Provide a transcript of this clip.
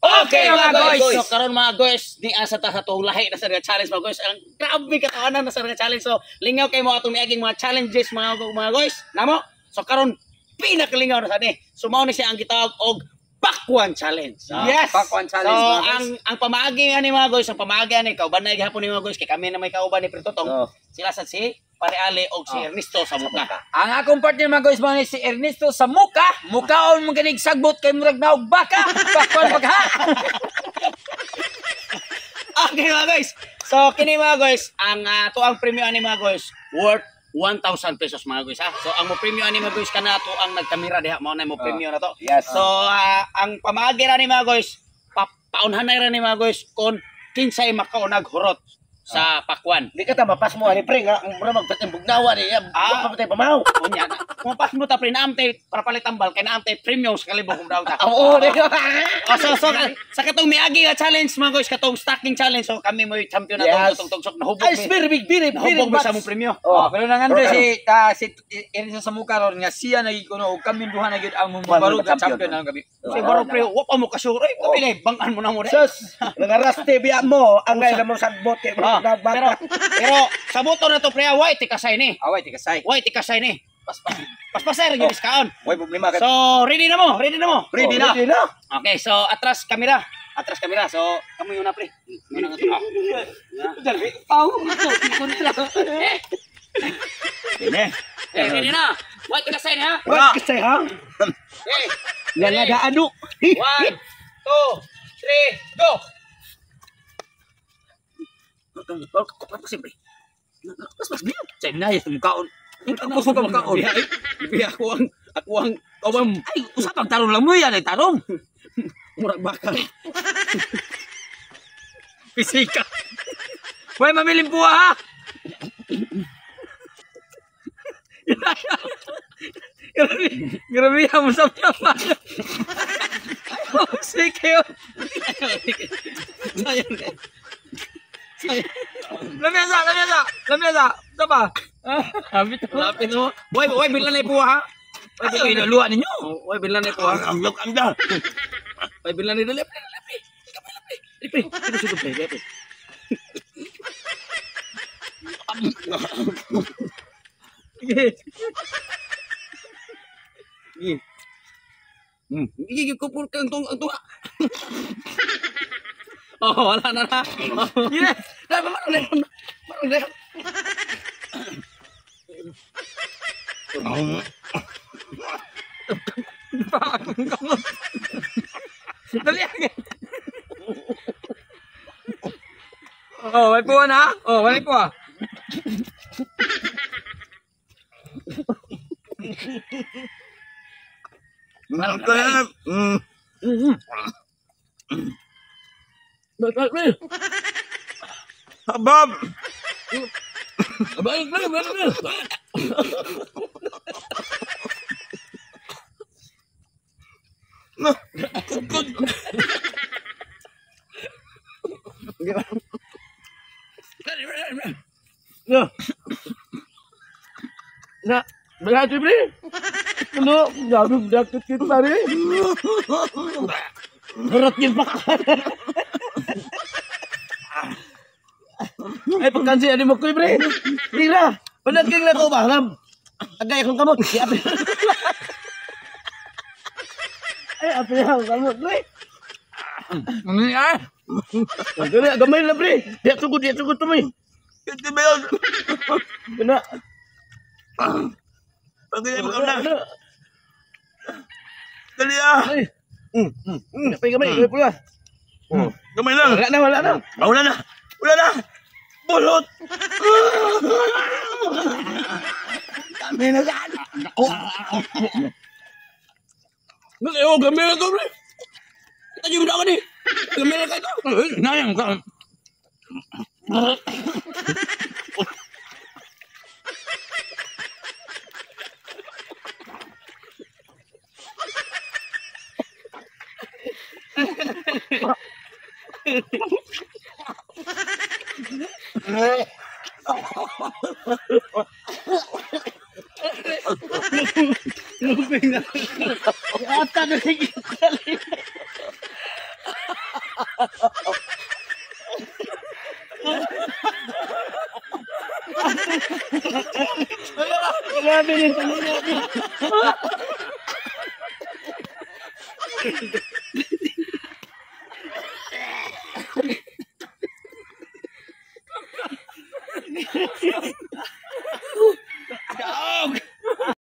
Okay, mga guys. Guys. So karon mga guys, ni asa ta sa tuong lahi na sa nga challenge mga guys. Ang grabe katawanan na sa nga challenge. So lingaw kay mo atong miaging mga challenges mga guys. Namo. So karon pinakalingaw na sa ni. So mao ni siya ang gitawag og Pakwan Challenge. So, Yes. Pakwan Challenge, so, mga guys. ang pamaagi ani mga guys, ang pamaagi ani kauban na gihapon ni mga guys kay kami na may kauban ni Prito Tong. Oh. Sila sad si Pare Ale og si Ernesto sa muka. Ang akong partner mga guys mga si Ernesto sa muka. Mukaon mo ganig sagbot kay murag naog baka. Pakwan pagha. Okay mga guys. So kini mga guys, ang tuang premyo ani mga guys worth 1,000 pesos mga guys ha. So ang mo premyo ani mga guys kana to ang nagkamera diha mao na mo premyo na to. Yes. So ang pamaagi ra ni mga guys, paunhan na ra ni mga guys kon kinsay makaunag hurot sa pakwan. Di ka ta mapas mo ani pre nga mura magpating bugnawa ni. Ah. Ah, pa pamaw. Unya na. Kung pas mo ta pre naamtay para palit tambal kay naamtay premium sa kalibo kung daw ta. Oo, di ka. Oh, so sa katong miagi nga challenge mga guys, katong stacking challenge. So kami mo champion na Yes. tong tong tong nahubog. Ay, very big, very, very Nahubog mi sa mong premyo. Oh, pero nangandre si si Ernesto sa muka ron nga siya nagikuno og kami duha na gyud ang mubarog nga champion ang gabi. Siguro pre, wa pa mo kasure. Ay, kami na bangan mo na mo. Sus, nangaraste biya mo ang ngay mo sagbot kay Ah, pero pero sa boto na to pre, way tikasay ni. Away tikasay. Way tikasay ni. Paspaser gyud kaon. Way problema kay So ready na mo, ready na mo. Ready na. Ready na. Okay, so atras kamera. Atras kamera. So kamo yun na pre. Muna nga to. Ah. Pau kontra. Eh, ready na. Way tikasay ni ha. Wag kasi ha. Okay. Lalada ano. 1 2 3 go. Sa inay sa mukaon. Ako sa mukaon. Biya ako ang kawam Ay, usapang tarong lang mo yan ay tarong. murag bakal. Pisika. Way mamiling buha ha. Grabe, grabe mo sa mga. Sige. Sayang. Sayang. Lamesa, lamesa, lamesa. Tama. Habit. Lapit mo. Boy, boy, bilan na ipuha ha. Ay, inaluwa ninyo. Boy, bilan na ipuha. Ang lok ang da. Boy, bilan na dali. Dali, dali. Dali, dali. Dali, dali. Sige. Sige. Sige, kupur ka ang tunga. Oh, wala na na. Sige. Dai, marang na. Marang na. Akong kamot. Dali agad. Oh, may puwa na. Oh, may puwa. Marang na. Habab! Balik, balik, balik, balik. Na. Na, berhati pre. Ano, gabi dakit kit pare. Harap yung bakal. Ay, pagkansi, ano mo ko, pre? Tira, panagking na ko ba? Ram, agay akong kamot. Si api. Ay, api akong kamot, pre. Ano yan? Dali, gamay na, pre. Diya sugod tumoy. Hindi ba yun? Ano? Pagkaya mo na. Ano? Dali ah! Ay. Gamay, gamay, gamay pula. Gamay lang! Wala na, wala na. Ah, wala na! Wala na! Bulot! Kami na saan! Nag-iyo, gamay na to, pre. Kita niyo na ako ni. Gamay na kayo. Nayang ka. Ata na sige. Grabe ni. Daog!